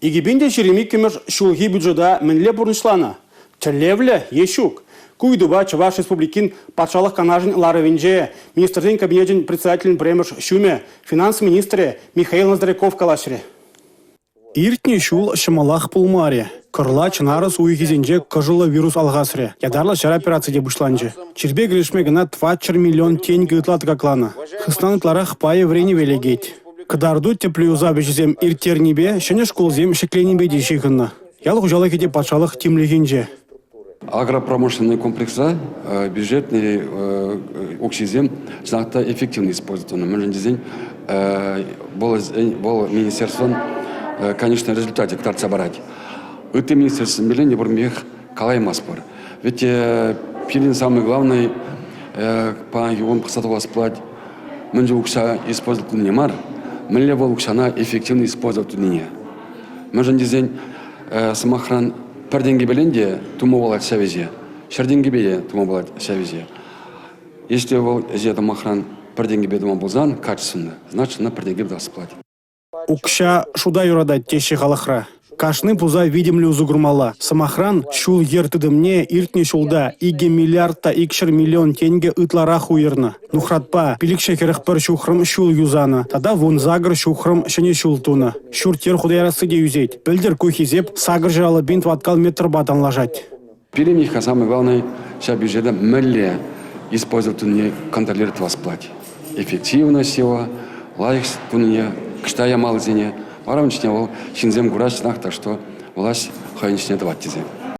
2022-мӗш ҫулхи бюджета мӗнле пурнӑҫланӑ? Тӗллевлӗ е ҫук? Ку ыйтупа Чӑваш Республикин Патшалӑх Канашӗн ларӑвӗнче Министрсен Кабинечӗн Председателӗн пӗрремӗш ҫумӗ, финанс министрӗ Михаил Ноздряков калаҫрӗ. Иртнӗ ҫул ҫӑмӑлах пулмарӗ. Кӑрлач-нарӑс уйӑхӗсенче кӑшӑллӑ вирус алхасрӗ, ятарлӑ ҫар операцийӗ те пуҫланчӗ. Чирпе кӗрешме кӑна 400 миллион тенкӗ ытла тӑкакланӑ. Хыснан ытларах пайӗ вӗренӗве лекет. Кӑтарту тӗплӗ юсав ӗҫӗсем ирттернипе, ҫӗнӗ шкулсем ҫӗкленипе те ҫыхӑннӑ. Ял хуҫалӑхӗ те патшалӑх тимлӗхӗнче. Агропромышленный комплекса бюджетный укҫисем чӑнах та эффективно использовать тунӑ. Мӗншӗн тесен вӑл министерствӑн конечный результачӗ кӑтартса парать. Ытти министерствӑсемпе пуринпех калаймастпӑр. Ведь пирӗн самый главный паянхи кун пӑхса тухас пулать, мӗн чул укҫа использовать тунине мар, мӗнле вӑл укҫана эффективно использовать тунине. Мӗншӗн тесен, сӑмахран, пӗр тенкӗпелен те тума пулать ҫав ӗҫе, ҫӗр тенкӗпе те тума пулать ҫав ӗҫе. Если вӑл ӗҫе тӑмахран пӗр тенкӗпе тума пулсан, качественно, значит, ӑна пӗр тенкӗпе тӑвас пулать. Укҫа шута юратать теҫҫӗ халӑхра. Кашни пуса витӗмлӗ усӑ курмалла. Сӑмахран, ҫул-йӗр тытӑмне иртнӗ ҫулта 2 миллиард та 200 миллион тенкӗ ытларах уйӑрнӑ. Нухратпа 541 ҫухрӑм ҫул юсанӑ тата 18 ҫухрӑм ҫӗнӗ ҫул тунӑ. Ҫурт-йӗр хута ярасси те ӳсет. Пӗлтӗр ку хисеп 850 пин тӑваткал метрпа танлашать. Пирӗн их самое главное ҫав бюджета мӗнле использовать тунине контролировать тӑвас пулать. Эффективность его, лайӑх тунине, кӑҫта ямаллисене. Вара ун чухне вӑл ҫынсем кураҫ чӑнах та, что власть хӑйӗн ӗҫне тӑвать тесе.